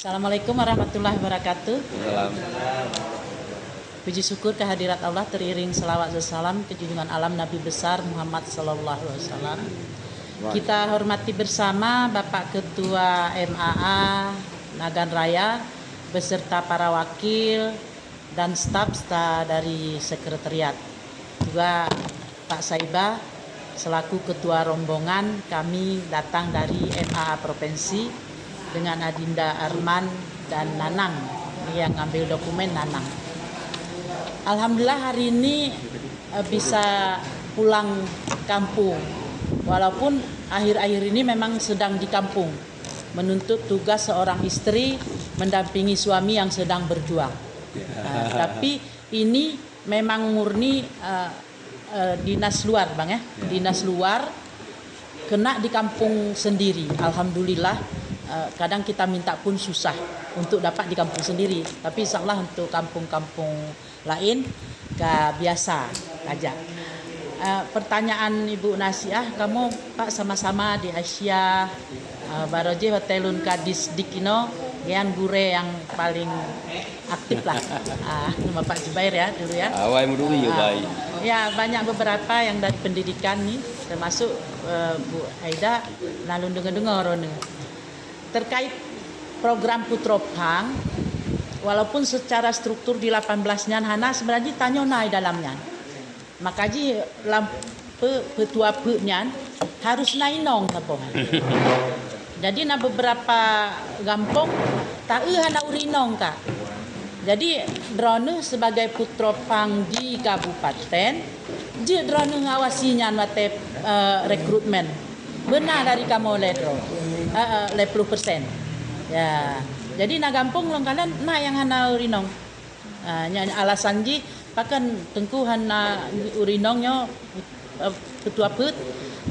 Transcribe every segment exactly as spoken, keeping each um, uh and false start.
Assalamualaikum warahmatullahi wabarakatuh. Salam. Puji syukur kehadirat Allah teriring selawat dan salam ke junjungan alam Nabi besar Muhammad sallallahu alaihi wasallam. Kita hormati bersama Bapak Ketua M A A Nagan Raya beserta para wakil dan staf-staf dari sekretariat. Juga Pak Saibah selaku ketua rombongan kami datang dari M A A provinsi dengan Adinda Arman dan Nanang yang ngambil dokumen Nanang. Alhamdulillah hari ini, eh, bisa pulang kampung walaupun akhir-akhir ini memang sedang di kampung menuntut tugas seorang istri mendampingi suami yang sedang berjuang. Ah, tapi ini memang murni, eh, eh, dinas luar, Bang, ya. Ya. Dinas luar kena di kampung sendiri. Alhamdulillah, eh, kadang kita minta pun susah untuk dapat di kampung sendiri. Tapi insya Allah untuk kampung-kampung lain ka biasa saja. Eh, pertanyaan Ibu Nasiah, kamu Pak sama-sama di Asia, eh, baroe jih watèe lôn ka di Sdik inoe, nyan gurèe yang paling aktif lah. Ah, nama Pak Zubair ya dulu ya. Awai muduri ya, ah, baik. Ya, banyak beberapa yang dari pendidikan ni, termasuk, eh, Bu Aida, na lôn deungoe-deungoe droeneuh. Terkait program Putroe Phang, walaupun secara struktur di lapan belas nyan hana, sebenarnya tanyoe na di dalam nyan. Maka jih lam pe-, peutua peuet nyan harus na inong saboh. Jadi na beberapa gampông taeu hana ureueng inong ka. Jadi droeneuh sebagai Putroe Phang di kabupaten, jeuet droeneuh ngawasi nyan watèe, eh, rekrutmen. Beuna dari kamoe lhèe droe, eh, eh, lhèe ploh persen. Ya. Jadi na gampông lôn kalon na nyang hana ureueng inong. Ah, nyan alasan jih pakon Teungku hana ureueng inong nyoe, eh, peutua peuet,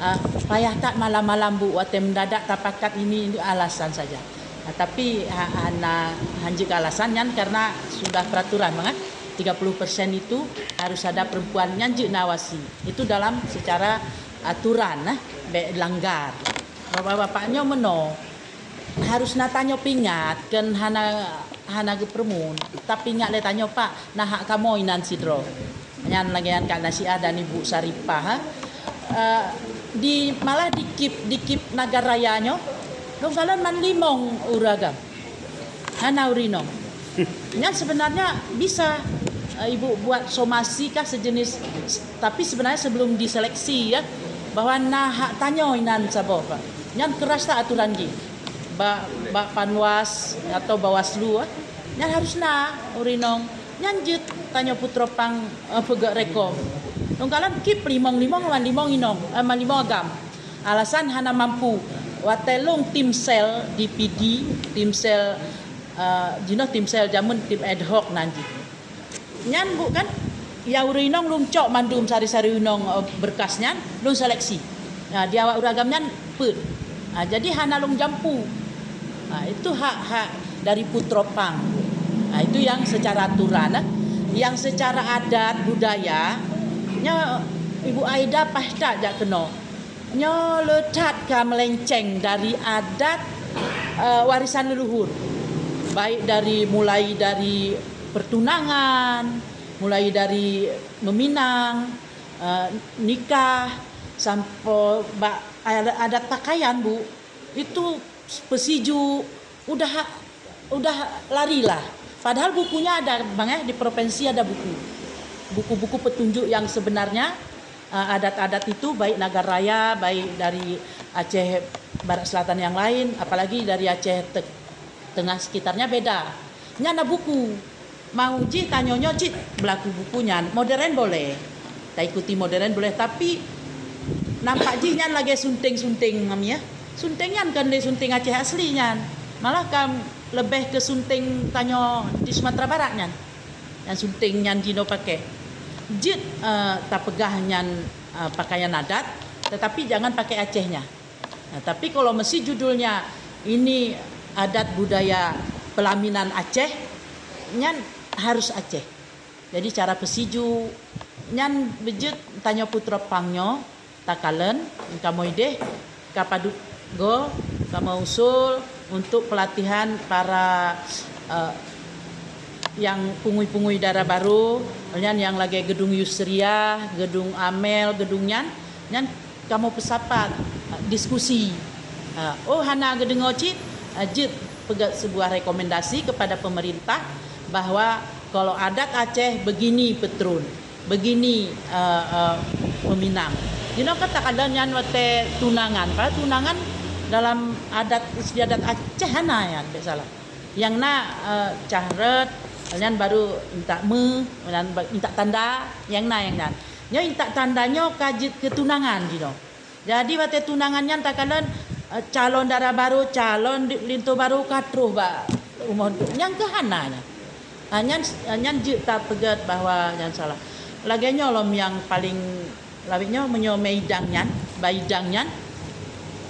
ah, payah that malam-malam, Bu, watèe mendadak tapakat ini, ini alasan saja. Ah, tapi ha-, hana hanjeuet alasan nyan karena sudah peraturan, Bang, eh. Tiga puluh persen itu harus ada perempuan nyan jeuet ngawasi. Itu dalam secara aturan, eh, bèk langgar. Bapak-bapak nyoe meunoe. Harus na tanyoe peuingat, keu hana, hana geupeureumeun. Tapeuingat lé tanyoe, Pak, na hak kamoe inan sidroe. Nyan lagèe nyan Kak Nasiah dan Ibu Saripah, ha. Eh, di, malah di KIP, di KIP Nagan Raya nyoe, lôn kalon man limong ureueng agam. Hana ureueng inong. Nyan sebenarnya bisa, eh, Ibu buat somasi kah sejenis, tapi sebenarnya sebelum diseleksi, ya, bahwa na hak tanyoe inan saboh, Pak. Nyan keras that aturan jih. Bak, bak Panwas atau Bawaslu, eh, nyan harus na ureueng inong. Nyan jeuet tanyoe Putroe Phang, eh, peugöt rekor. Lôn kalon KIP limong-limong, man limong inong, eh, man limong agam. Alasan hana mampu. Watèe lôn tim sel di P D, tim sel, eh, jinoe tim sel jameun tim ad hoc nan jih. Nyan, Bu, kan, ya ureueng inong lôn cok mandum sari-sari inong, eh, berkas nyan, lôn seleksi. Nah, di awak ureueng agam nyan peuet. Ah, jadi hana lôn jampu. Ah, itu hak-hak dari Putroe Phang. Ah, itu yang secara aturan, eh. Yang secara adat budaya, nyoe Ibu Aida paih that jak keunoe. Nyoe le that ka meulenceng dari adat, eh, warisan leluhur. Baik dari, mulai dari pertunangan, mulai dari meminang, eh, nikah, sampoe bak adat, adat pakaian, Bu. Itu peusijuek, udah, udah lari lah. Padahal bukunya ada, Bang, eh, di provinsi ada buku. Buku-buku petunjuk yang sebenarnya, eh, adat-adat itu, baik Nagan Raya, baik dari Aceh Barat Selatan yang lain, apalagi dari Aceh Te-, Tengah sekitarnya beda. Nyan na buku. Mau jih tanyoe nyoe cit beulaku buku nyan, modern boleh. Taikuti modern boleh, tapi nampak jih nyan lagèe sunteng-sunteng, Mami, ya. Sunteng nyan kon lé sunteng Aceh asli nyan. Malah kan leubeh keu sunteng tanyoe di Sumatera Barat nyan. Nyan sunteng nyan jinoe pakai. Jeuet, eh, tapeugah nyan, eh, pakaian adat, tetapi jangan pakai Aceh nyan. Nah, tapi kalau meusi judulnya ini adat budaya pelaminan Aceh, nyan harus Aceh. Jadi cara peusijuek, nyan beujeuet tanyoe Putroe Phang nyoe, takalon, kamoe ideh, ka padub goe, kamoe usul, Untuk pelatihan para, eh, nyang pungui-pungui dara barô, nyan nyang lagèe Gedung Yusriah, Gedung Amel, gedung nyan, nyan kamoe peusapat, eh, diskusi. Eh, oh, hana geudeungoe cit, eh, jeuet peugah sebuah rekomendasi kepada pemerintah bahwa kalau adat Aceh begini petrun, begini, eh, eh, peminang. Jinoe kan takalon nyan watèe tunangan. Padahal tunangan dalam adat istiadat Aceh hana nyan, bèk salah. Nyang na, eh, cah rot, nyan baru intat meuh, nyan ba-, intat tanda, nyang na nyang nyan. Nyoe intat tanda nyoe ka jeuet keu tunangan jinoe. Jadi watèe tunangan nyan takalon, eh, calon dara barô, calon di-, linto barô ka troh bak rumoh tu. Nyang keuh hana nyan. Ah, nyan, ah, nyan jeuet tapeugèt bahwa nyan salah. Lagèe nyoe lom nyang paleng lawét nyoe, meunyoe meuidang nyan, bak idang nyan,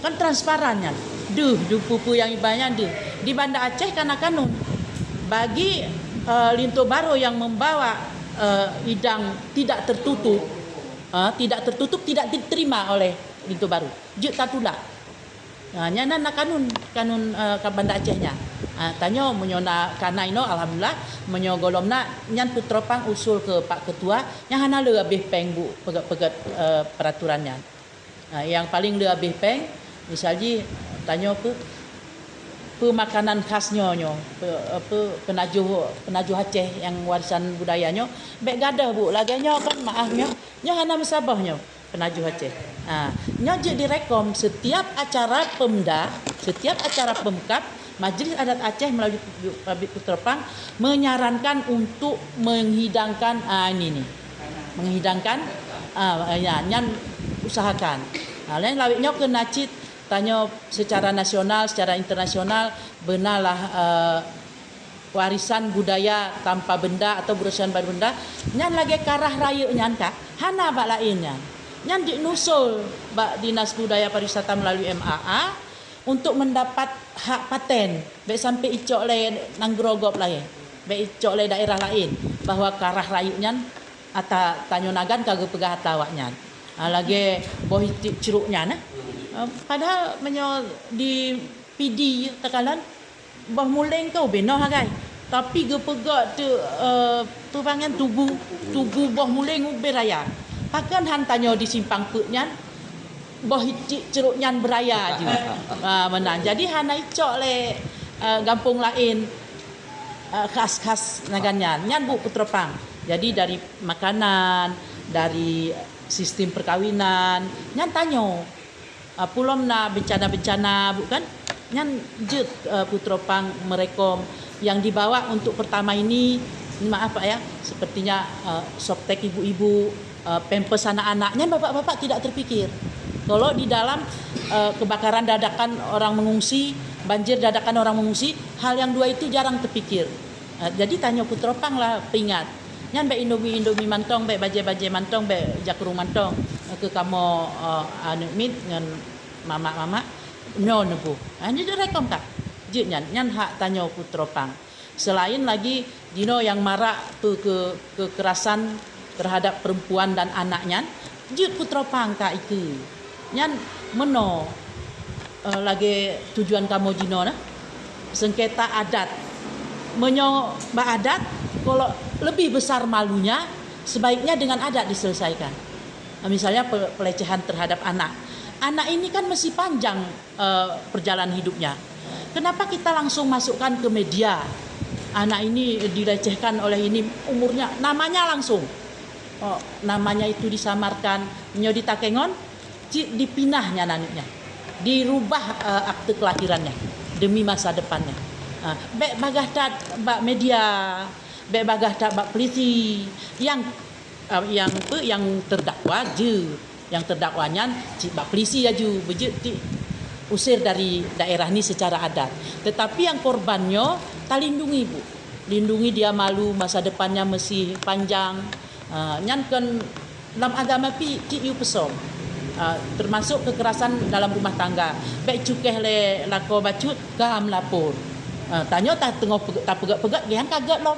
kan transparan nyan. Deuh, deuh peue-peue nyang iba nyan deuh. Di Banda Aceh kan na kanun. Bagi, eh, linto barô yang membawa, eh, idang tidak tertutup, eh, tidak tertutup, tidak diterima oleh linto barô. Jeuet tatulak. Ha, nyan na, na kanun, kanun, eh, ka Banda Aceh nyan. Ha, tanyoe meunyoe na ka na inoe, alhamdulillah, meunyoe gohlom na, nyan Putroe Phang usul keu Pak Ketua, nyan hana le abéh péng bu peugèt-peugèt, eh, peraturan nyan. Ha, nyang paleng le abéh péng, misal jih tanyoe peu-, peumakanan khas nyoe, nyoe, peu-, apa, peunajoh, peunajoh Aceh nyang warisan budaya nyoe, bèk gadôh bu, lagèe nyoe kan, maaf nyoe, nyoe hana meusaboh nyoe. Peunajoh Aceh. Ha, nyoe jeuet direkom setiap acara Pemda, setiap acara Pemkab, Majlis Adat Aceh melalui Kabid Putroe Phang menyarankan untuk menghidangkan, ah, ini ni. Menghidangkan, ah, ya, nyan usahakan. Ha, laén lawét nyoe keu na cit tanyoe secara nasional, secara internasional, beunalah, eh, warisan budaya tanpa benda atau warisan benda, nyan lagèe karah rayeuk nyan ka, hana bak laén nyan. Nyan jeuet neusul bak Dinas Budaya Pariwisata melalui M A A untuk mendapat hak paten. Bèk sampai icok lé nanggroe gob laén, bèk icok lé daerah laén bahwa karah rayeuk nyan ata tanyoe Nagan ka geupeugah ata awaknyan. Ha, lagèe boh iték crok nyan, eh. Ha, padahal meunyoe di Pidie takalon, boh muleng ka ubé noh hagai. Tapi geupeugah tu, eh, tu pangan tugu, tugu boh muleng ubé raya. Pakon han tanyoe di Simpang Peuet nyan, boh iték crok nyan beuraya ju. Ha, meunan. Jadi hana icok lé, eh, gampông laén, eh, khas-khas Nagan nyan. Nyan bu Putroe Phang. Jadi dari makanan, dari sistem perkawinan, nyan tanyoe. Ah, peulom na bencana-bencana, bukan? Nyan jeuet, eh, Putroe Phang merekom yang dibawa untuk pertama ini, maaf Pak ya, sepertinya, eh, softtek ibu-ibu, eh, pampers anak-anak, nyan bapak-bapak tidak terpikir. Kalau di dalam, eh, kebakaran dadakan orang mengungsi, banjir dadakan orang mengungsi, hal yang dua itu jarang terpikir. Eh, jadi tanyoe Putroe Phang lah peuingat. Nyan bèk indomie-indomie mantong, bèk bajèe-bajèe mantong, bèk jakrong mantong, eh, keu kamoe, eh, aneuk miet ngon mamak-mamak nyoe neubu. Ha, nyan jeuet rekom ka. Jeuet nyan, nyan hak tanyoe Putroe Phang. Selain lagi jinoe nyang marak peu ke-, kekerasan terhadap perempuan dan anak nyan, jeuet Putroe Phang ka ikeue. Nyan meunoe, eh, lagèe tujuan kamoe jinoe na, sengketa adat. Meunyoe bak adat, kalau lebih besar malunya, sebaiknya dengan adat diselesaikan. Misalnya pe-, pelecehan terhadap anak. Anak ini kan masih panjang, eh, perjalanan hidupnya. Kenapa kita langsung masukkan ke media? Anak ini dilecehkan oleh ini, umurnya, namanya langsung. Oh, namanya itu disamarkan, nyoe ditakengon, cit dipinah nyan aneuk nyan. Dirubah, eh, akte kelahirannya demi masa depannya. Ah, bèk bagaih that bak media, bèk bagaih that bak polisi. Nyang, eh, nyang pe, nyang terdakwa jeuet. Nyang terdakwa nyan cit bak polisi laju, beujeuet diusir dari daerah ni secara adat. Tetapi nyang korban nyoe talindungi, Bu. Lindungi dia malu, masa depannya masih panjang. Ah, nyan kon lam agama pi cit yue peusom. Ah, termasuk kekerasan dalam rumah tangga. Bèk cukéh lé lakoe bacut ka melapor. Ah, tanyoe ta teungoh peuge-, tapeugèt-peugèt, geuh nyan ka gèt lom.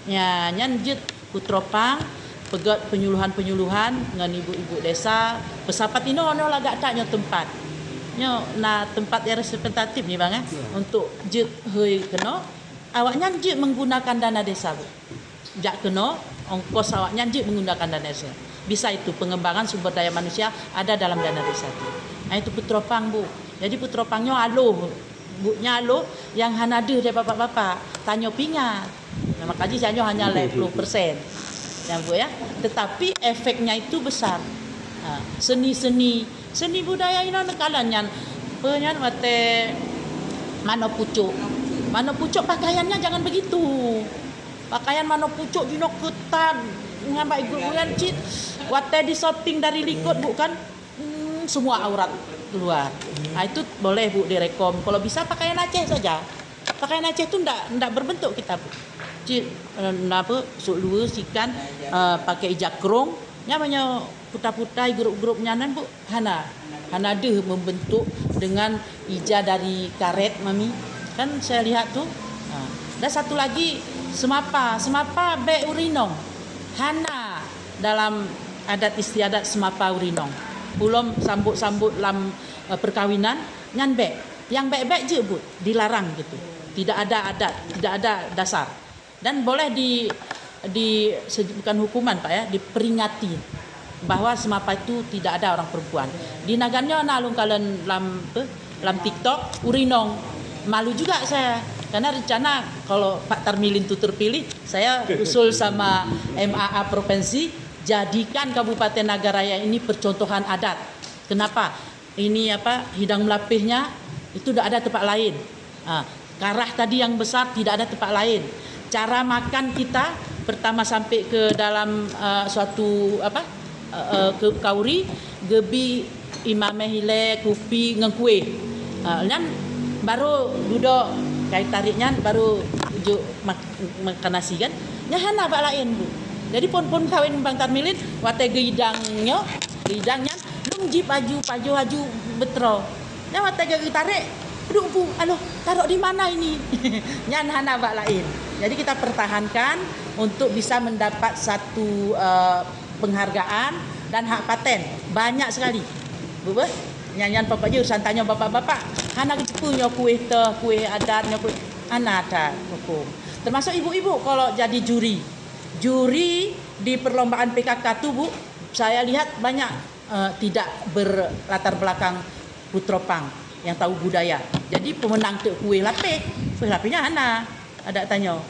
Nya, nyan jeuet Putroe Phang peugèt penyuluhan-penyuluhan ngon ibu-ibu desa, peusapat inoe, inoe lagak that nyoe teumpat. Nyoe na tempat yang representatif ni bang eh, untuk jeuet hôi keunoe, awaknyan jeuet menggunakan dana desa bu. Jak keunoe, ongkos awaknyan jeuet menggunakan dana desa. Bisa itu pengembangan sumber daya manusia ada dalam dana desa tu. Nah itu Putroe Phang bu. Jadi Putroe Phang nyoe aloh, bu nya aloh yang hana deuh dari bapak-bapak. Tanyoe pingat. Nah, maka jih tanyoe hanya lima puluh persen. Yang bu ya. Tetapi efeknya itu besar. Ha, seni-seni, seni budaya inoe neukalon nyan. Apa nyan watèe manoe pucok. Manoe pucok pakaiannya jangan begitu. Pakaian manoe pucok jinoe keutat nyan bak grup-grupan cit. Watèe di-shooting dari likot bu kan, hmm, semua aurat keluar. Ah itu boleh bu direkom. Kalau bisa pakaian Aceh saja. Pakaian Aceh tu ndak ndak berbentuk kita bu. Cit eh, napa sok luwe sikan eh, pakai ija krong. Nyan meunyoe puta-puta grup-grup nyan bu hana hana deuh membentuk dengan ija dari karet mami. Kan saya lihat tu. Ha. Dan satu lagi semapa, semapa bèk ureueng inong. Hana dalam adat istiadat semapa ureueng inong. Ulôn sambot-sambot lam eh, perkawinan nyan bèk. Yang bèk-bèk jeuet buet dilarang gitu. Tidak ada adat, tidak ada dasar. Dan boleh di di se- bukan hukuman pak ya, diperingati bahwa semapa itu tidak ada orang perempuan. Di Nagan nyoe na lôn kalon lam apa, lam TikTok ureueng inong. Malu juga saya karena rencana kalau Pak Tarmilin tu terpilih, saya usul sama M A A provinsi jadikan Kabupaten Nagan Raya ini percontohan adat. Kenapa? Ini apa hidang melapihnya itu tidak ada tempat lain. Ha, karah tadi yang besar tidak ada tempat lain. Cara makan kita pertama sampai ke dalam uh, suatu apa uh, ke kauri gebi imameh ile kupi ngon kueh. Uh, nyan baru duduk kai tarik nyan baru juk mak- makan nasi kan. Nyan hana bak lain bu. Jadi pon-pon kawin Bang Tarmilin watèe geidang nyoe, geidang nyan lung jih baju pajoh haju beutro. Nyan watèe geutarek, duek bu, aloh, tarok di mana ini? Nyan hana bak lain. Jadi kita pertahankan untuk bisa mendapat satu uh, penghargaan dan hak paten. Banyak sekali. Bu beh? Nyan nyan pokok jih urusan tanyoe bapak-bapak. Hana geuceupeu nyoe kueh teh, kueh adat nyoe kueh. Hana that hukum. Termasuk ibu-ibu kalau jadi juri. Juri di perlombaan P K K tu bu, saya lihat banyak uh, tidak berlatar belakang Putroe Phang yang tahu budaya. Jadi pemenang tu kueh lapeh, kueh lapehnya hana adat tanyoe.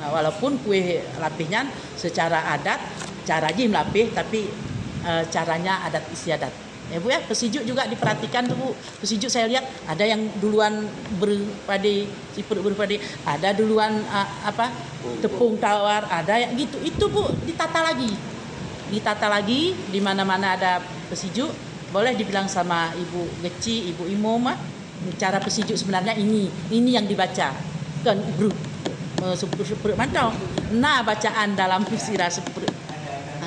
Uh, walaupun kueh lapeh nyan secara adat cara jih melapeh tapi uh, caranya adat istiadat. Ya bu ya, pesijuk juga diperhatikan tu bu. Pesijuk saya lihat ada yang duluan berpadi, siput berpadi, ada duluan uh, apa tepung tawar, ada yang gitu. Itu bu ditata lagi. Ditata lagi di mana-mana ada pesijuk, boleh dibilang sama ibu geci, ibu imum ah. Cara pesijuk sebenarnya ini, ini yang dibaca. Kan bru uh, sepuruk-sepuruk mantong. Nah bacaan dalam sirah sepuruk. Ha.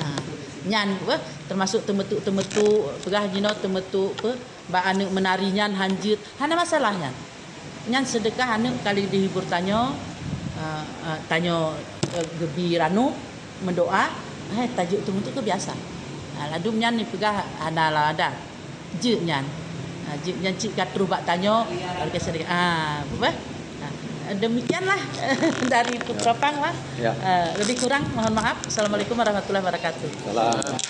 Nyan uh, termasuk temetuk-temetuk peugah jinoe temetuk apa bak aneuk menari nyan hanjeuet hana masalah nyan. Nyan sedekah aneuk kali dihibur tanyoe uh, uh, tanyoe uh, gebi ranub mendoa eh tajeuet teumutuk ke biasa. Uh, ladum nyan dipeugah hana lada jeuet nyan. Uh, jeuet nyan cit ka troh bak tanyoe kali ka sedekah. Ah, uh, demikianlah dari Putroe Phang lah. Ya. Uh, lebih kurang mohon maaf. Assalamualaikum warahmatullahi wabarakatuh. Salam.